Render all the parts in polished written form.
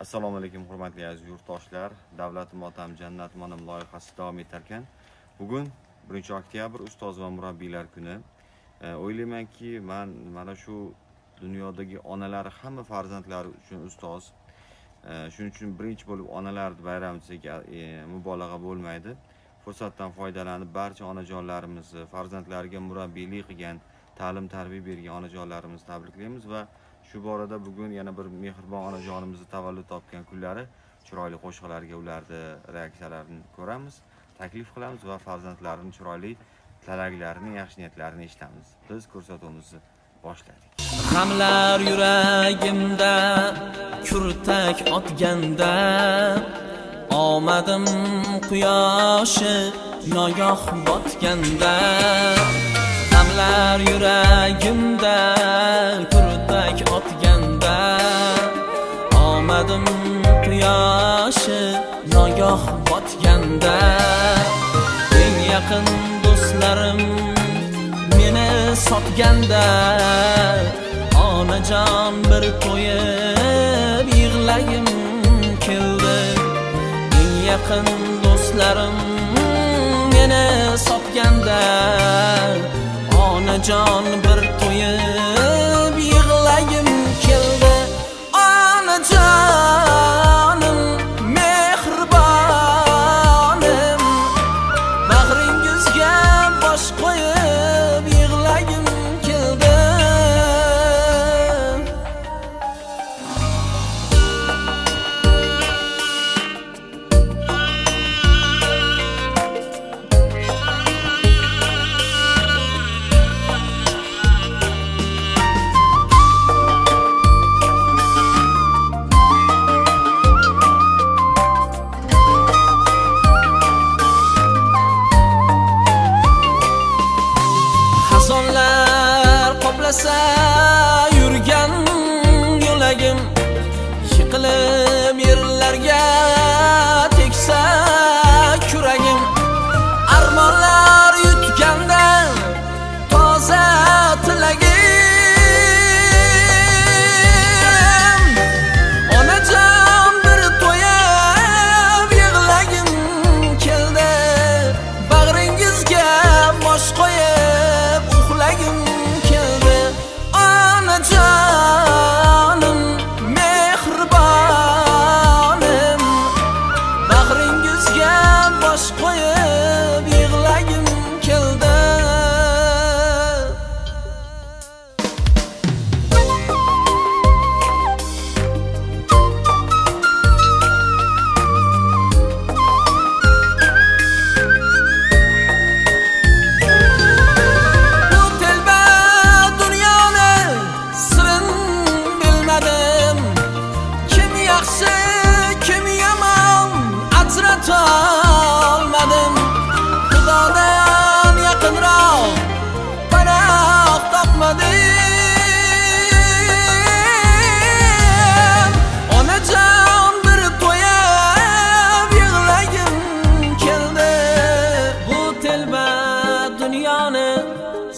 Assalomu alaykum hurmatli aziz yurtdoshlar. Davlatim otam jannatim onam loyihasi davom etar ekan. Bugun 1-oktyabr ustoz va murabbiylar kuni. O'ylaymanki, men mana shu dunyodagi onalar hamma farzandlari uchun ustoz. Shuning uchun birinchi bo'lib onalar bayrami desak mubolag'a bo'lmaydi. Fursatdan foydalanib barcha onajonlarimizni, farzandlariga murabbiylik qilgan, ta'lim tarbiya bergan onajonlarimizni tabriklaymiz va shu borada bugun yana bir mehribon onajonimizni tavallud topgan kunlari chiroyli qo'shiqlarga ularni reaksiyalarini ko'ramiz, taklif qilamiz va farzandlarining chiroyli tilaklarini, yaxshi niyatlarini eshitamiz. Biz ko'rsatuvimizni boshladik. G'amlar yuragimda kurtak otganda, omadim quyoshi nogoh botganda. G'amlar yuragimda kurtak otganda, omadim quyoshi nogoh botganda. Eng yaqin do'stlarim meni sotganda, onajon bir to'yib yig'lagim keldi. Eng yaqin do'stlarim meni sotganda, onajon bir to'yib yig'lagim keldi. Onajonim mehribonim, bag'ringizga bosh qo'yib yig'lagim keldi. Xazonlar qoplasa yurgan yo'lagim, yiqilib yerlarga teksa kuragim. Armonlar yutganda toza tilagim, onajon bir to'yib yig'lagim keldi. Bag'ringizga bosh qo'yib uxlagim keldi. Onajonim mehribonim, bag'ringizga bosh qo'yib yig'lagim keldi. Bu telba dunyoni sirin bilmadim, kim yaxshi kim yomon ajrata olmadim. Xudodan yaqinroq panoh topmadim. Onajon bir to'yib yig'lagim keldi. Bu telba dunyoni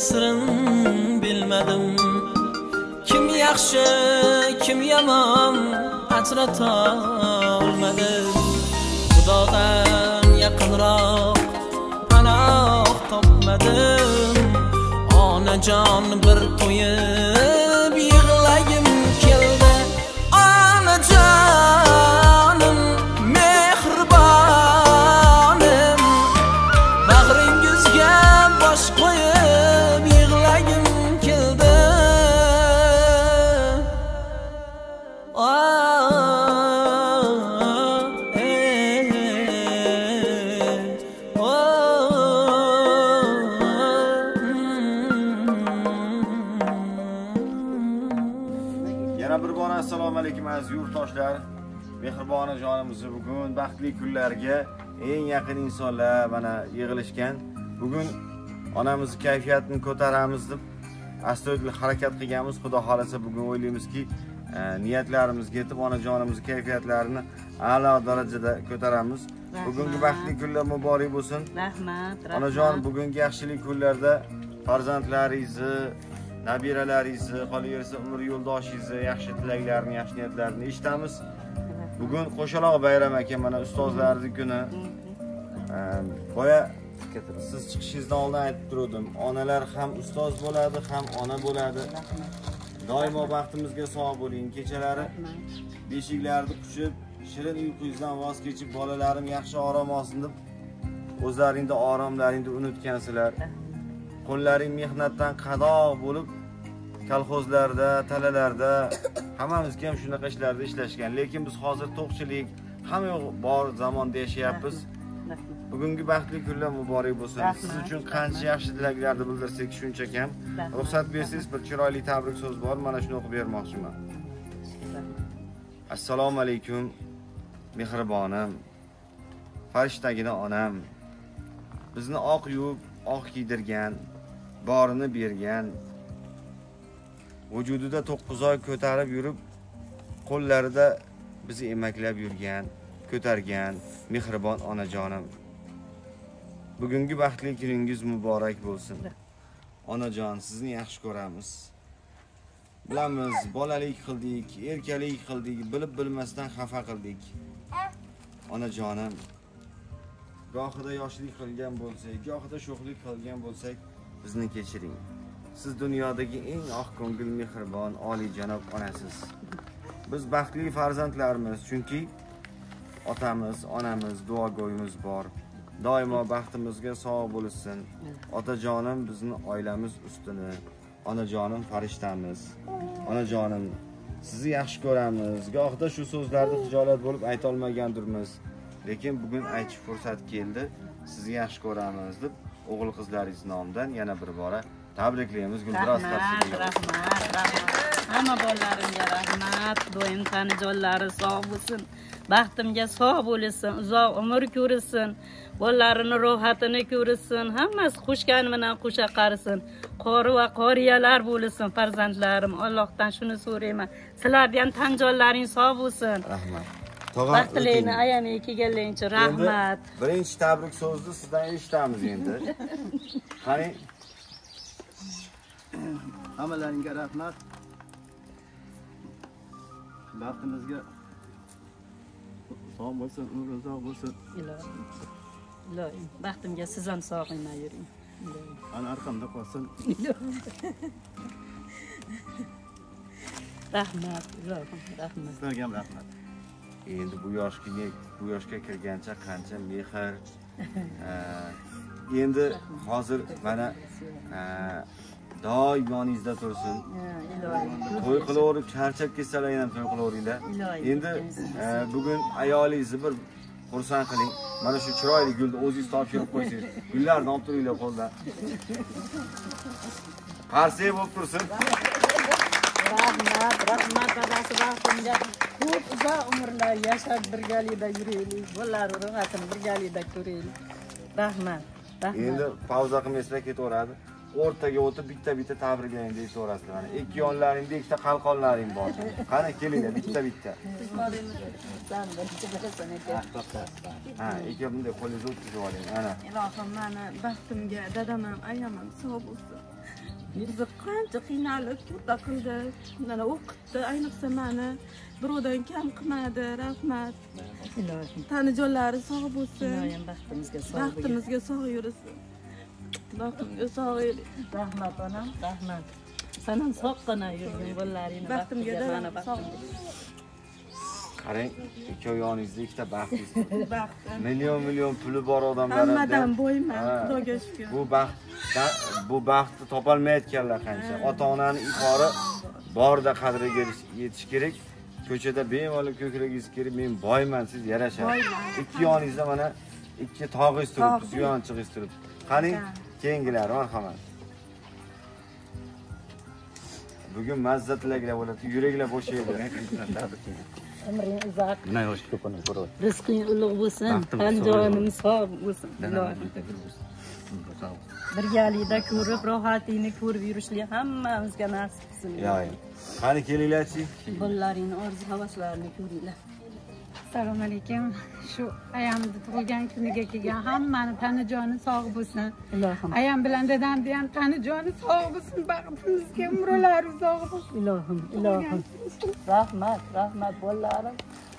sirin bilmadim, kim yaxshi kim yomon ajrata olmadim. Xudodan yaqinroq panoh topmadim. Onajon bir to'yib yig'lagim keldi. Onajonim mehribonim, bag'ringizga bosh qo'yib yig'lagim keldi. Yana bir bor assalomu alaykum aziz yurtdoshlar. Mehribon onajonimizni bugun baxtli kunlarga eng yaqin insonlar mana yig'ilishgan. Bugun onamizni kayfiyatini ko'taramiz deb astoydil harakat qilganmiz. Xudo xolasa bugun o'ylaymizki, niyatlarimizga yetib onajonimizni kayfiyatlarini a'lo darajada ko'taramiz. Bugungi baxtli kunlar muborak bo'lsin. Rahmat, rahmat. Onajon, bugungi yaxshilik kunlarda farzandlaringizni, nabiralaringizni, qolaversa umr yo'ldoshingizni yaxshi tilaklarini, yaxshi niyatlarini eshitamiz. Bugun Qo'shaloq bayram aka, mana ustozlarning kuni. Boya siz chiqishingizdan oldin aytib turdim, onalar ham ustoz bo'ladi, ham ona bo'ladi. Doimo baxtimizga sog' bo'ling. Kechalari beshiklarni quchib, shirin uyqungizdan voz kechib, bolalarim yaxshi orom olsin deb o'zlaringni oromlaringni unutgansizlar. Qo'llaring mehnatdan qadoq bo'lib, kolxozlarda, talalarda hammamizga ham shunaqa ishlarda ishlashgan. Lekin biz hozir to'qchilik, hamma yo'q bor zamonda yashayapmiz. Bugungi baxtli kunlar muborak bo'lsin. Siz uchun qancha yaxshi tilaklarni bildirsak shuncha kam. Ruxsat bersangiz bir chiroyli tabrik so'z bor, mana shuni o'qib bermoqchiman. Assalomu alaykum mehribonim, farishtagina onam. Bizni oq yuvib, oq kiydirgan, borini bergan, vujudida 9 oy ko'tarib yurib, qo'llarida bizni emaklab yurgan, ko'targan mehribon onajonim. Bugungi baxtli kuningiz muborak bo'lsin. Onajon, sizni yaxshi ko'ramiz. Bilamiz, bolalik qildik, erkalik qildik, bilib bilmasdan xafa qildik. Onajonim, gohida yoshlik qilgan bo'lsak, gohida sho'xlik qilgan bo'lsak, bizni kechiring. Siz dunyodagi eng oq ko'ngil, mehribon, oliyjanob onasiz. Biz baxtli farzandlarmiz, chunki otamiz, onamiz, duogo'yimiz bor. Doimo baxtimizga sog' bo'lsin. Otajonim bizni oilamiz ustuni, onajonim farishtamiz. Onajonim, sizni yaxshi ko'ramiz. Gohida shu so'zlarni xijolat bo'lib ayta olmagandirmiz. Lekin bugun aytish fursat keldi. Sizni yaxshi ko'ramiz deb o'g'il qizlaringiz nomidan yana bir bora tabriklaymiz. Guldiroz rahmat, rahmat, rahmat. Hamma bolalarimga rahmat. Doim tanijonlari sog' bo'lsin. Baxtimga sog' bo'lsin, uzoq umr ko'rsin, bolalarini rohatini ko'rsin, hammasi qo'shgani bilan qo'sha qarisin. Qori va qoriyalar bo'lsin farzandlarim. Allohdan shuni so'rayman. Sizlarni ham tanjonlaring sog' bo'lsin. Rahmat. Baxtlilarni ayamay kelganlaringcha rahmat. Birinchi tabrik so'zni sizdan eshitamiz endi. Qani? Hammalaringga rahmat. Baxtimizga sog' bo'lsin, umr uzoq bo'lsin. Ilohim. Ilohim, baxtimga siz ham sog'inma yuring. Ana arqamda qolsin. Rahmat, ilohim, rahmat. Sizlarga ham rahmat. Endi bu yoshga kirgancha qancha mehr. Endi hozir mana doim yoningizda tursin. To'y qilaverib charchab ketsalar ham to'y qilaveringlar. Endi bugun ayolingizni bir xursand qiling. Mana shu chiroyli gulni o'zingiz topshirib qo'ysangiz, gullarni olib turinglar qo'ldan. Qarsak bo'lib tursin. Rahmat, rahmat dadasi baxtimga. Ko'p uzoq umrlar yashab birgalikda yuraylik. Bolalar rohatini birgalikda ko'raylik. Rahmat. Rahmat. Endi pauza qilmaysizlar, ketaveradi. O'rtaga o'tib bitta-bitta tabriklang deb so'rasizlar. Mana ikki yonlaringda ikkita qalqonlaring bor. Qani kelinglar bitta-bitta. Ha, ikki bunday qo'lingizni o'tkazib oling. Ana. Ilohim, meni baxtimga dadam ham, ayam ham sog' bo'lsin. Bizni qancha qiynalib katta qildi, mana o'qitdi, ayniqsa meni birovdan kam qilmadi. Rahmat. Ilohim. Tanijonlari sog' bo'lsin. Ilohim baxtimizga sog' bo'lsin. Baxtimizga sog' yursin. Baxtimga sog' yuring. Rahmat onam, rahmat. Sen ham sog'gina yurgin bolalaringni baxtimga mana sog'. Qarang, ikki yoningizda ikkita baxtingiz. Baxt. Million million puli bor odamlar hammadan boyman, Xudoga shukr. Bu baxtni topolmayotganlar qancha. Ota-onaning iqori borda qadriga yetish kerak. Ko'chada bemalol ko'kragingiz kelib, men boyman, siz yarashadi. Ikki yoningizda mana ikki tog'ingiz turibdi, suyanchig'ingiz turibdi. Qani, keyingilar, marhamat. Bugun mazza tilaklar bo'ladi, yuraklar bo'shaydi. Umring uzoq. Mana yosh ko'pini ko'rib. Rizqing ulug' bo'lsin, tan-jonim sog' bo'lsin. Birgalikda ko'rib, rohatingni ko'rib yurishlik hammamizga nasib qilsin. Ilohim. Qani kelinglarchi. Bolalaringni orzu havaslarini ko'ringlar. Assalomu alaykum. Shu ayamni tug'ilgan kuniga kelgan hammani tani joni sog' bo'lsin. Ilohim. Ayam bilan dadamni ham tani joni sog' bo'lsin, baxtimizga umrlari uzoq bo'lsin. Ilohim, ilohim. Rahmat, rahmat bolalarim.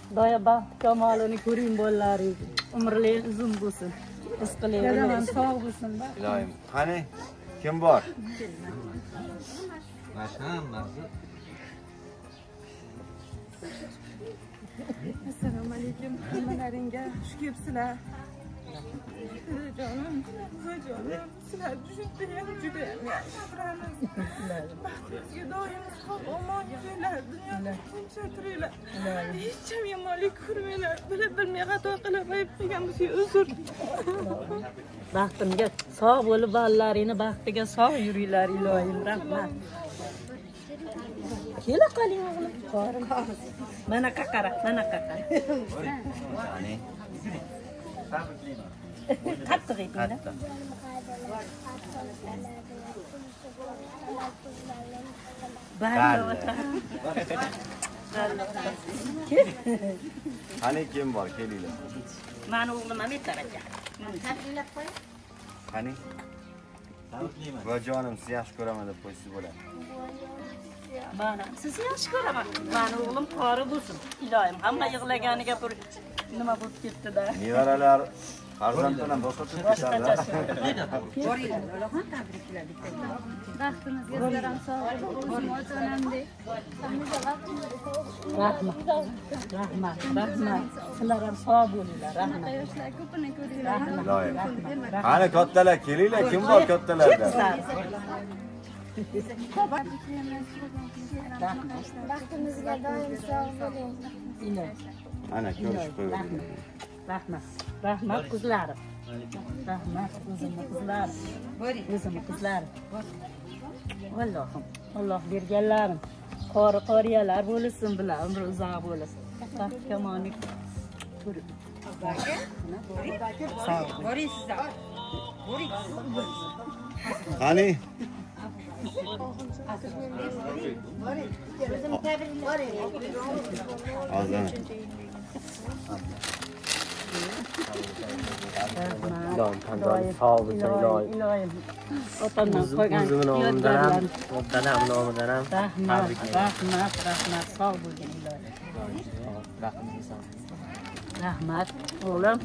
Xudoyo baxt kamolini ko'ring bolalaringiz. Umrlari uzun bo'lsin. Rizqlari Dadam sog' bo'lsin. Iloyim. Qani kim bor? Hammasi. Assalomu alaykum hammalaringga. Xush kelibsizlar. Jonim, jonim, sizlar judayam judayam yaxshi ko'ramiz. Baxtimizga doim sog' omon yuringlar, dunyoda tinch o'tiringlar. Hech ham yomonlik ko'rmanglar. Bilib bilmay xato qilib ayb qilgan bo'lsak uzr. Baxtimga sog' bo'lib bolalaringni baxtiga sog' yuringlar iloyim, rahmat. Kela qoling o'g'lim, qorim. Mana qara, mana qara. Qattiq aytinglar. Qani kim bor, kelinglar. Mani o'g'lim ham aytar ekan. Tabriklab qo'y. Qani? Tabriklayman. Buvajonim, sizni yaxshi ko'raman deb qo'ysiz bo'ladi. Mana sizni yaxshi ko'raman. Mani o'g'lim qori bo'lsin. Iloyim, hamma yig'laganiga bir nima bo'lib ketdi-da. Nevaralar farzand bilan boshqacha ketadi. Boringlar, Lolaxon tabriklar bitta. Baxtimizga sizlar ham sog' bo'lsin, ota-onamdek. Rahmat. Rahmat, rahmat. Sizlar ham sog' bo'linglar, rahmat. Yoshlar ko'pini ko'ringlar. Iloyim. Qani kattalar, kelinglar, kim bor kattalarda? Baxtimizga doim sog' bo'ling. Ana ko'rishib qo'yavering. Rahmat. Rahmat qizlarim. Rahmat o'zimni qizlarim. O'zimni qizlarim. Allohim, Alloh berganlarim. Qori qoriyalar bo'lsin bular, umri uzoq bo'lsin. Baxt kamolni ko'rib. Boring sizlar. Boring. Qani? Ozdan. Iloyim, sog' bo'lsin, iloyim. Iloyim. Otamdan qolgan o'zimni nomidan ham, dadam nomidan ham tabriklayman. Rahmat, rahmat, sog' bo'lgin iloyim. Rahmat, o'g'lim.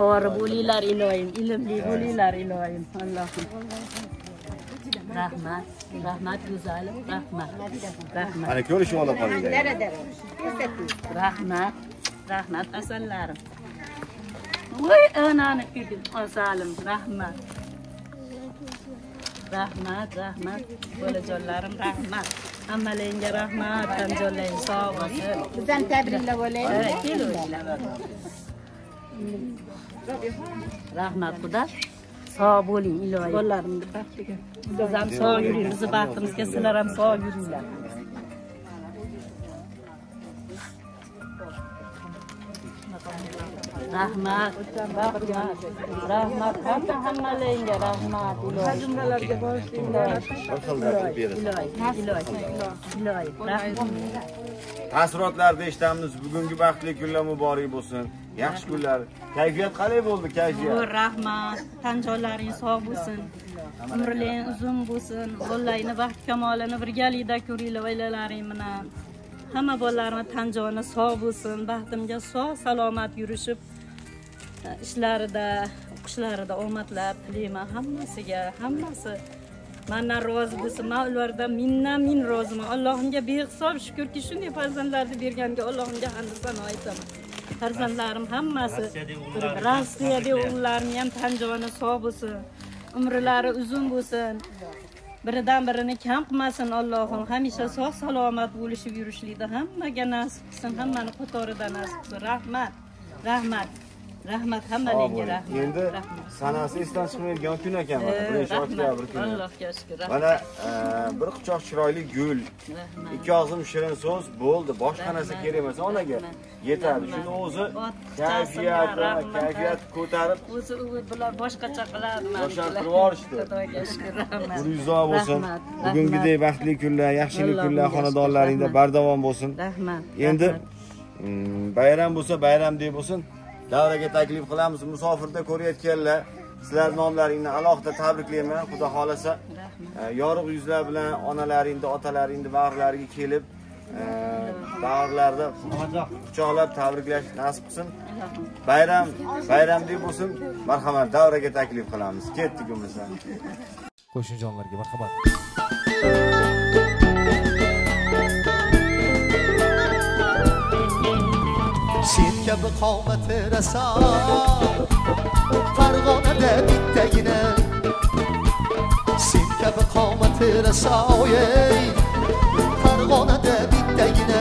Qori bo'linglar iloyim, ilmli bo'linglar iloyim. Allohim. Rahmat, rahmat go'zalim, rahmat. Rahmat. Ana ko'rishib ola qolinglar. Rahmat, rahmat asallarim. Voy onani ko'rdim, asalim, rahmat. Rahmat, rahmat bolajonlarim, rahmat. Hammalaringga rahmat, tanjonlaring sog' bo'lsin. Biz ham tabriklab olaylik. Kelavringlar. Rahmat xudo. Sog' bo'ling iloyim. Bolalarimni baxtiga. Biz ham sog' yuring, bizni baxtimizga sizlar ham sog' yuringlar. Rahmat, rahmat, rahmat hamma hammalaringga rahmat iloyim. Jumlalarga borishinglar. Iloyim, iloyim, rahmat. Taassurotlarni eshitamiz. Bugungi baxtli kunlar muborak bo'lsin. Yaxshi kunlar. Kayfiyat qalay bo'ldi, kayfiyat? Rahmat. Tanjonlaring sog' bo'lsin. Umrlaring uzun bo'lsin. Bolalaringni baxt kamolini birgalikda ko'ringlar oilalaring bilan. Hamma bolalarimni tanjoni sog' bo'lsin, baxtimga sog' salomat yurishib ishlarida, o'qishlarida omadlar tilayman hammasiga, hammasi mendan rozi bo'lsin. Men ulardan mingdan ming roziman. Allohimga behisob shukrki, shunday farzandlarni berganiga Allohimga hamd sano aytaman. Farzandlarim hammasi Rossiyada o'g'illarim ham tanjoni sog' bo'lsin, umrlari uzun bo'lsin. Biridan birini kam qilmasin Allohim. Hamisha sog' salomat bo'lishib yurishlikda hammaga nasib qilsin, hammani qatorida nasib qilsin. Rahmat, rahmat, rahmat hammalaringga rahmat. Endi sanasi esdan chiqmaydigan kun ekan mana 1-oktyabr kuni. Allohga shukr. Mana bir quchoq chiroyli gul, ikki og'zim shirin so'z bo'ldi. Boshqa narsa kerak emas onaga. Yetadi. Shuni o'zi kayfiyat ko'tarib, o'zi bular boshqacha qiladi. Yoshartirib yuborishdi. Xudoga shukr, rahmat. Umringiz uzoq bo'lsin. Bugungidek baxtli kunlar, yaxshilik kunlar xonadonlaringda bardavom bo'lsin. Rahmat. Endi bayram bo'lsa bayramdek bo'lsin. Davraga taklif qilamiz. Musofirda ko'rayotganlar, sizlar nomlaringni alohida tabriklayman. Xudo xolasa yorug' yuzlar bilan onalaringni, otalaringni bag'rlariga kelib, Bag'irlarida quchoqlab tabriklash nasib qilsin. Bayram bayramdek bo'lsin. Marhamat, davraga taklif qilamiz. Ketdik bo'lmasa. Qo'shnijonlarga marhamat. Sen kabi qomati raso Farg'onada bittagina, sen kabi qomati raso Farg'onada bittagina,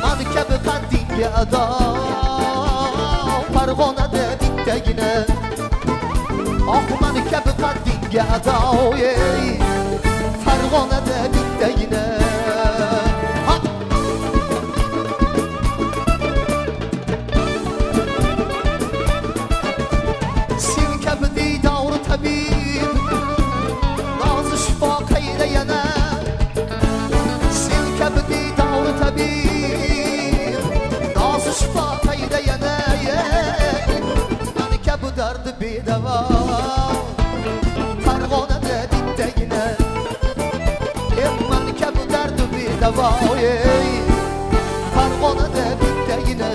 man kabi qaddingga ado Farg'onada bittagina, oh man kabi qaddingga ado Farg'onada bittagina. Tabib nozi shifo qayda yana, sen kabi diydor tabib nozi shifo qayda yana, mani kabi dardi bedavo Farg'onada bittagina, mani kabi dardi bedavo Farg'onada bittagina.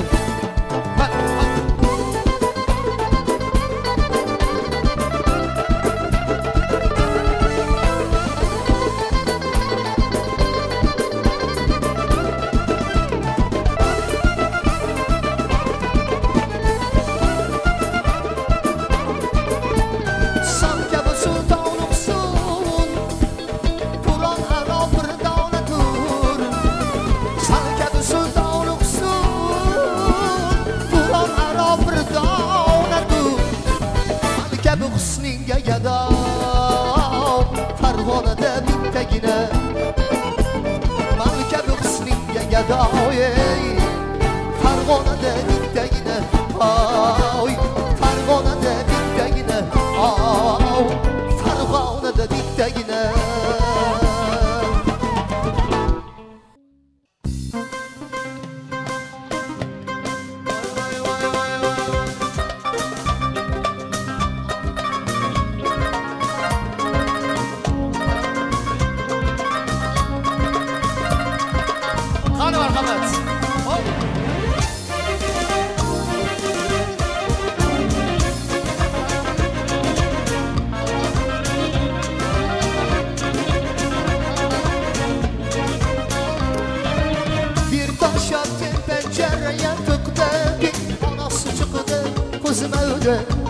Farg'onada bittagina, man kabi husningga gado Farg'onada bittagina, oy Farg'onada bittagina, Farg'onada bittagina.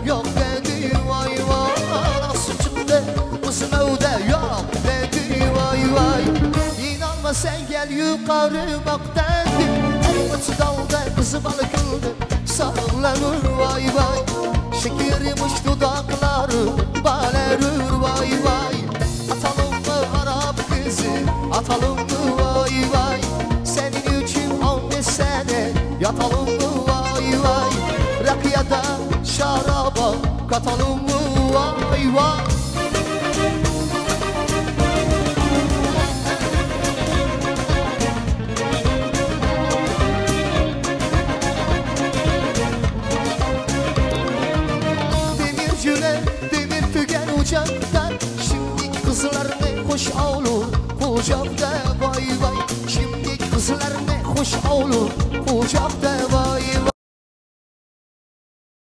Yo'q dedi voy voy, onasi chiqdi o'zim uyda yo'q dedi voy voy. İnanmasan gel yuqori boq dedi, uch dolda qizi bola kuldi sog'lanur voy voy. Şekerimiş dudakları balerur vay vay. Atalım mı Arap kızı, atalım mı vay vay. Senin için 15 sene yatalım mı vay vay. Rakıya da şaraba katalım mı vay vay. Demircüler demir tügen ucakta, şimdiki kızlar ne hoş olur kucakta vay vay. Şimdiki kızlar ne hoş olur kucakta vay vay.